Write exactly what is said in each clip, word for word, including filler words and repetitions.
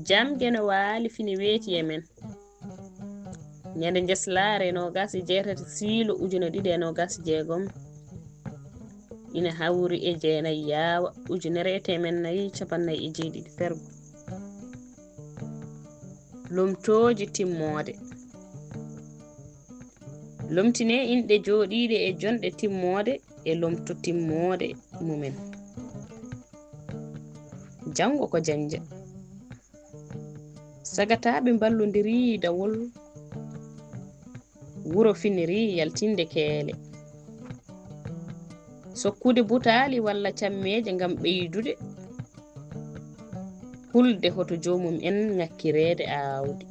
Jamge no waali fini weeti e men. Ñande njeslaare noogas e jeetati siilo ujune ɗiɗi e noogas e jeegom, ina hawri e jeenayi yaawa ujunere e teemen nayi capannay e jeeɗiɗi fergo. Lomtooji timmoode. Lomtine inɗe jooɗiiɗe e jonɗe timmoode e lomto timmoode mumen. Janngo ko jannja. Sagataaɓe mballondirii dawol wuro finiri yaltinde keele. Sokkude butaali walla cammeeje ngam ɓeydude hulde hoto joomum en ŋakkireede aawdi.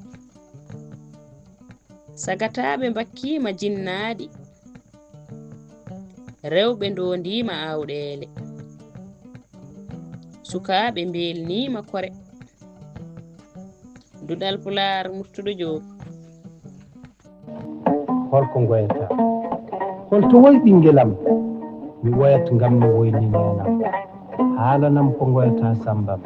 Sagataaɓe mbakkiima jinnaaɗi, rewɓe ndoondiima aawɗeele, sukaaɓe mbeelniima kore. Duɗal Pulaar, Murtuɗo Joob. Holko ngoyata? Holto woy ɓinngel am? Mi woyat ngam mi woyni neenam. Haalanam ko ngoyata sambam.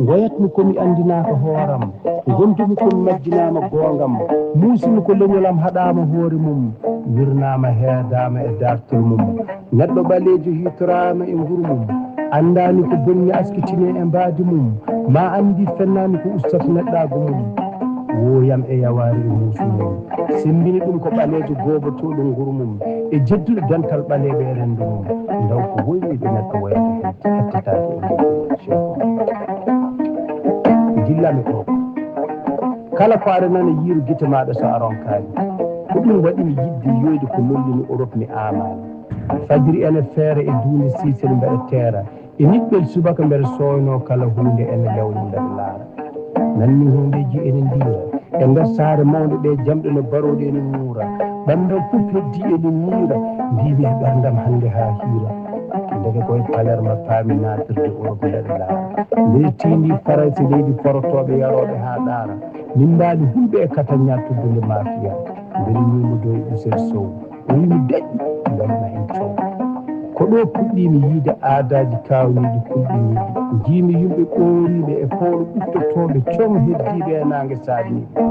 Ngoyatmi ko mi anndinaaka hooram. Ngontumi ko mi majjinaama goongam. Muusimi ko leñolam haɗaama hoore mum. Wirnaama heedaama e daartol mum. Neɗɗo ɓaleejo hiitoraama e nguru mum. Anndaani ko bonni askitine e mbaadi mum. Ma anndi fennaani ko ustata neɗɗaagu mum. Wooyam e yawaari e muusu mum. Semmbini ɗum ko ɓaleejo goobotooɗo nguru mum. E jedduɗo dental ɓaleeɓe e renndo mum. Ndaw ko woyniiɗo neɗɗo woyata hettitaaki e nguru mum. Dillami ɗo. Kala ko aɗa nana yiiru gite maaɗa so a ronkaani. Ko ɗum waɗi mi yiɗde yiyoyde ko lollumi Orop mi aamaani. Fajiri ene feera e duunde siisel mbeɗa teera. E niɓɓel subaka mbeɗa sooynoo kala huunde ene lewna mbeɗa laara. Nanmi huundeeji ene ndiira. E nder saare mawnde ɗe jamɗe no barooɗe ene ŋuura. Ɓanndam fof heddii ene miira. Mbiimi e ɓerndam hannde haa hiira. Ndeke koye Palerma paami naatirde Orop mbeɗa laara. Leydi tiindii Farayse leydi forotooɓe yarooɓe haa ɗaara. Min mbaali hulɓe e kataña tuddunde maafiya. Mbeɗa ñuumo dow Usel Sow. O wiimi daƴƴi, mbaɗma en coow. Ko ɗo puɗɗiimi yiide aadaaji kaawniiɗi kulɓiniiɗi. Njiimi yimɓe ɓooriiɓe e pooɗo ɓuttotooɓe com heddiiɓe e naange saaɗniiɓe.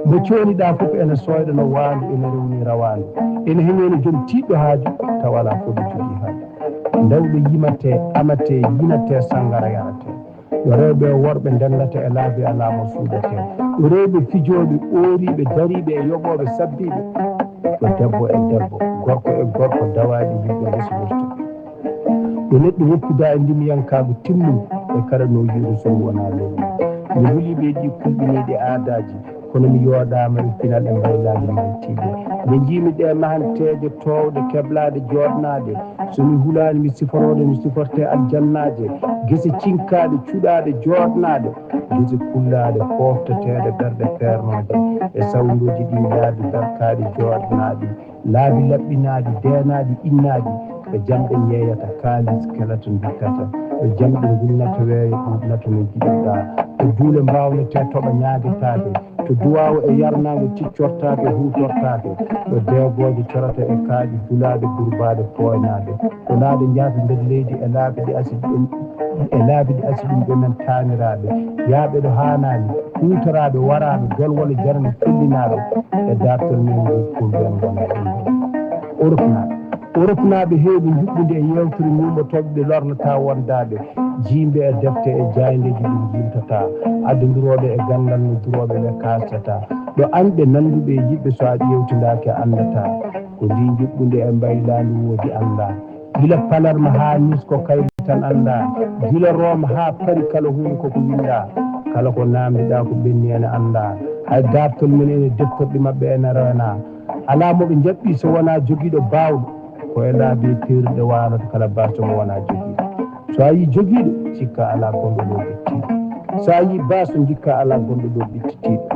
Mo cooniɗaa fof ene sooyɗa no waandu, ene rewni rawaandu. Ene heñoyno joom tiiɗɗo haaju, tawa alaa fof ɗo jogii haaju. Ndawɗo yimatee, amatee, yinatee, sanngara yaratee. Ɗo rewɓe e worɓe ndendata e laabi alaa mo suuɗatee. Ɗo rewɓe fijooɓe, ooriiɓe, dariiɓe e yoɓooɓe sabbiiɓe. Ɗo debbo e debbo, gorko e gorko dawaaɗi yimɓe resnirta. Ɗo neɗɗo woppuda e ndimiyankaagu timmungu e kala no yiiru sunu wonaa lowru. Mi hulii ɓe ɗi kulɓiniiɗi aadaaji. Kono mi yooɗaama e pinal e mbaylaali maltiiɗe. Nde njiimi ɗe mahanteeje toowɗe keblaaɗe jooɗnaaɗe, so mi hulaani mi siforooɗo mi siforte aljannaaje, gese cinkaaɗe cuɗaaɗe jooɗnaaɗe, gese kullaaɗe foofteteeɗe ɓerɗe peernooje, e sawndooji ɗi laabi darkaaɗi jooɗnaaɗi, laabi laɓɓinaaɗi deenaaɗi innaaɗi, ɓe jamɗe njeeyata kaalis kelata nduttata, ɓe jamɗe ngunnata weeyo ɓuuɓnata no njiɗirɗaa, ɓe duule mbaawnetee toɓa ñaagetaake, to duwaawu e yarnaango ciccortaake huutortaake, ɗo deegooje corata e kaaƴe dulaaɗe gurbaaɗe pooynaaɗe, ɗo laaɗe njahata nder leydi e laabi ɗi asi ɗum e laabi ɗi asi ɗum ɓe men taaniraaɓe, yaaɓe ɗo haanaani, huutoraaɓe waraaɓe, golwole jarani fellinaaɗo e daartol men ngu kulɓe en ngonaa ɗum ɗo. Orofnaaɓe. Orofnaaɓe heewɓe njuɓɓudi e yeewtere ñuuɓotooɓe ɓe lornataa wondaaɓe, jiimɓe e defte e jaayndeeji ɗi njiimtataa, adondurooɓe e ganndal no durooɓe ɓe kaastataa, ɗo añɓe nannduɓe e yiɗɓe so a ƴeewtindaaki a anndataa, ko ndi njuɓɓudi e mbaylaandi woodi anndaa, gila Palerme haa Nice ko kaydi tan anndaa, gila Rome haa Paris kala huunde koko winndaa, kala ko naamndiɗaa ko ɓenni ene anndaa, hay daartol men ene deftorɗi maɓɓe ene reenaa, alaa mo ɓe njaɓɓi so wonaa jogiiɗo baawɗo. Ko e laabi e peeruɗe waalata kala baaso mo wonaa jogiiɗo. So a yii jogiiɗo, sikka alaa gonɗo ɗo ɓettiiɗo. So a yii baaso, njikka alaa gonɗo ɗo ɓettitiiɗo.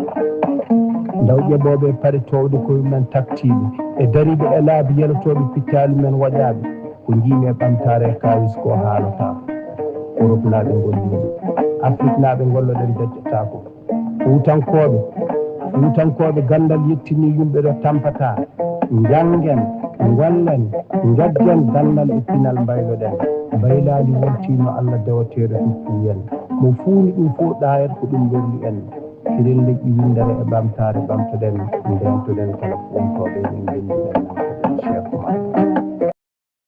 Ndaw ƴeɓooɓe e paɗe toowɗe koye men taktiiɓe, e dariiɓe e laabi yelotooɓe pittaali men waƴaaɓe, ko njiimi e ɓamtaare e kaawis ko haalotaako. Oropnaaɓe ngolliiɓe, Afriknaaɓe ngolloɗen daƴƴataako. Fuutankooɓe, Fuutankooɓe ganndal yettinii yumɓe ɗo tampataa. Njanngen, ngollen, njaggen ganndal e pinal mbayloɗen. Mbaylaali wontii no Allah dewateeɗo hippuyen. Mo fuuni ɗum fof ɗaayat ko ɗum lorni en. Hiɗen leƴƴi winndere e ɓamtaare ɓamtoɗen, ndeentoɗen kala fuuntooɓe min ndenndi en.